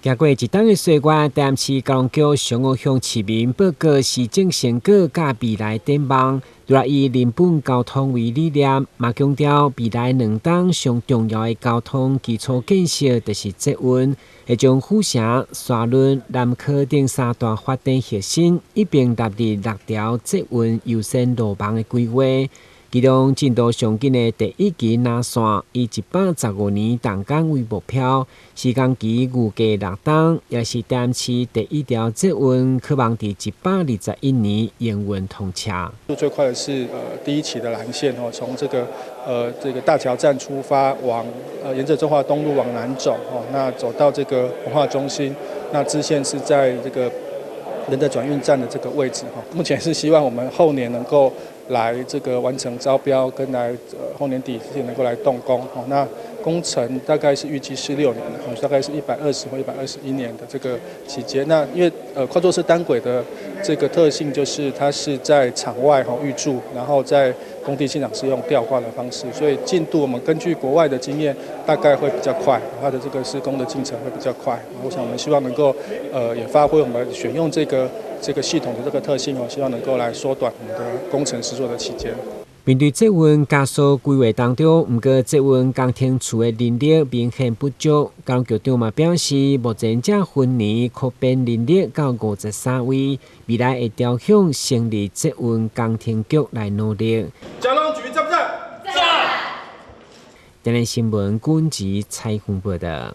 經過一冬的歲月，台南市交通局上午向市民報告施政成果佮未來展望，除了以人本交通為理念，嘛強調未來兩冬上重要的交通基礎建設就是捷運，會將府城、沙崙、南科等三大發展核心一併納入六條捷運優先路網的規劃。其中進度上緊的第一期藍線，以115年動工為目標，施工期預計六冬，也是台南市第一條捷運，可望佇121年營運通車。最快的是第一期的藍線哦，從這個大橋站出發，往沿着中華東路往南走哦，那走到這個文化中心，那支線是在這個仁德轉運站的這個位置哈。目前是希望我們後年能夠來這個完成招標，跟來後年底之前能夠來動工。那工程大概是預計是6年，大概是120或121年的這個期間。那因為跨座式單軌的這個特性就是它是在場外哈預鑄，然後在工地現場是用吊掛的方式，所以進度我們根據國外的經驗，大概會比較快，它的這個施工的進程會比較快。我想我們希望能夠也發揮我們選用這個系統的這個特性哦，希望能夠來縮短我們的工程施作的期間。面對捷運加速規劃當中，毋過捷運工程處的人力明顯不足。交通局長嘛表示，目前才分年擴編人力到53位，未來會朝向成立捷運工程局來努力。交通局讚不讚？讚！電視新聞，軍籍採訪報道。